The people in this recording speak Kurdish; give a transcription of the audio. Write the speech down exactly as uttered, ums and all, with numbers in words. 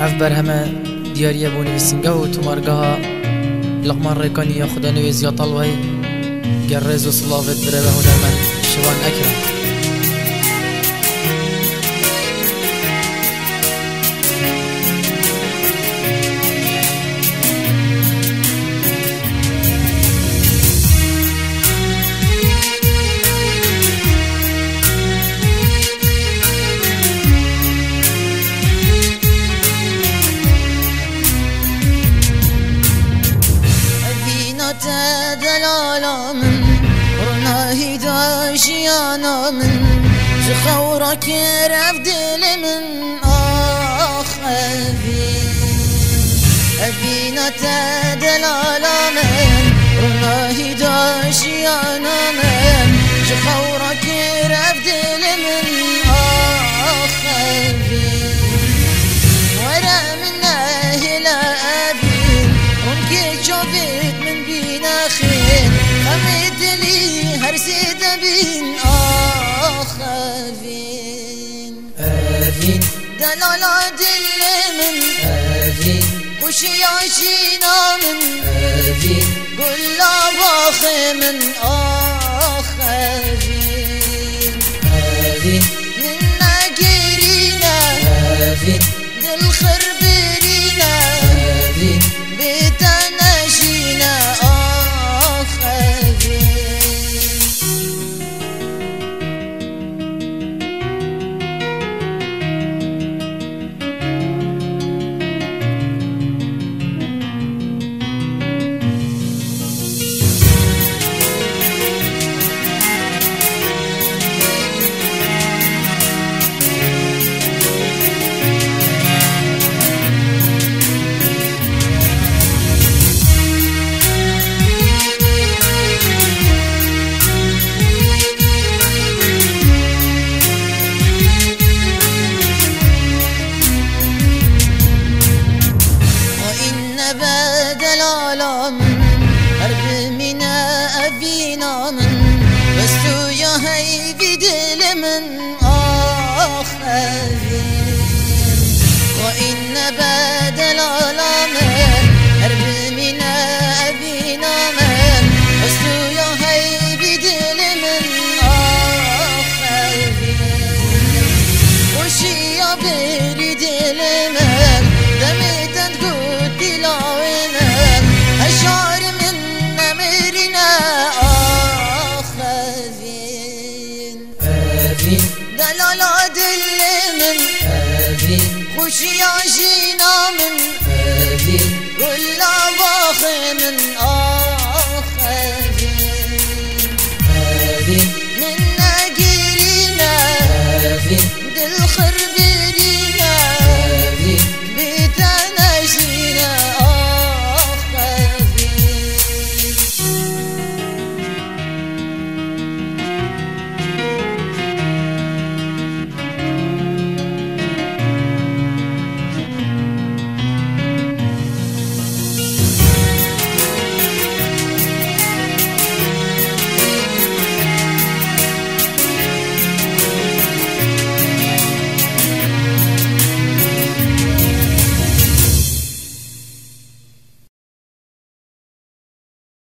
Ev berheme diyariye bo nivîsîngeha û tomargeha Liqman Rêkanî ya Xudanê wê Ziya Talwayî. Ger rêz û silavêt bireve hunermend Şivan Ekrem. Evîna te delala min, ronahî da jiyana min, ji xew rakir ev dilê min, ax evîn. Evîna te delala min, ronahî da jiyana min, ji xew rakir ev dilê min, ax evîn. Were min nehêle evîn, ronkê çavêt min bîne xêr, xemê dilî her sê de bîn, ax evîn. Evîn. Delala dilê min. Evîn. Kuşiya jîna min. Evîn. Gula baxê min, ax evîn. Evîn. Min negirîne. Evîn. Dil xir birîne. Evîn. Bê te nejîne, ax evîn. Hain nebe delala min, her bimîne evîna min, bes tu ya heyvî dilê min.